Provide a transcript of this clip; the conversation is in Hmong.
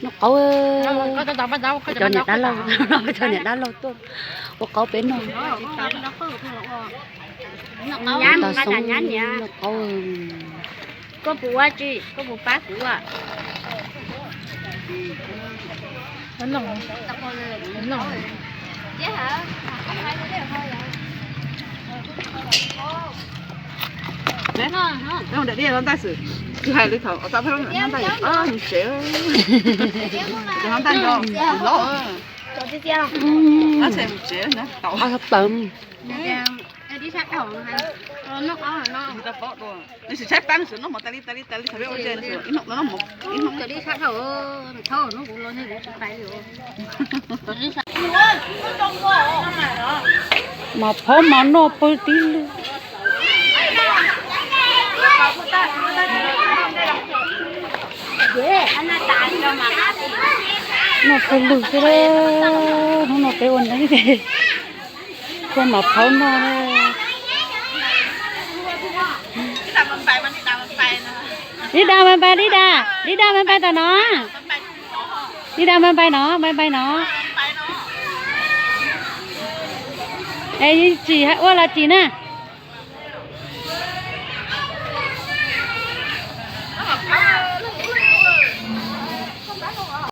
Noj qaub, cov niam dab laug, cov niam dab laug tuaj ua qaub peb noj. Noj qaub. Koj puas ua tsi, koj puas pab kuv ua? Daim diav no ntaj xwb, tsis hais li thaum tau peb lub ntaj, mus tsev, ntaj nco, lov, mus tsev tau. Nws tsis tshaib plab, nws tsuas noj mov tas li tas li tas li thaum peb ua ntej, nws tsuas ib hnub noj mov ib hnub. Mas phaub mas noj pawg tib lwg. Noj pawg lwg xwb, hnub no peb ua ntej ces koj mas phaub noj. Dib da, npais npais, Dib da, Dib da, npais npais tom no. Dib da, npais npais no, npais npais no. Es tsis ua los tsis na.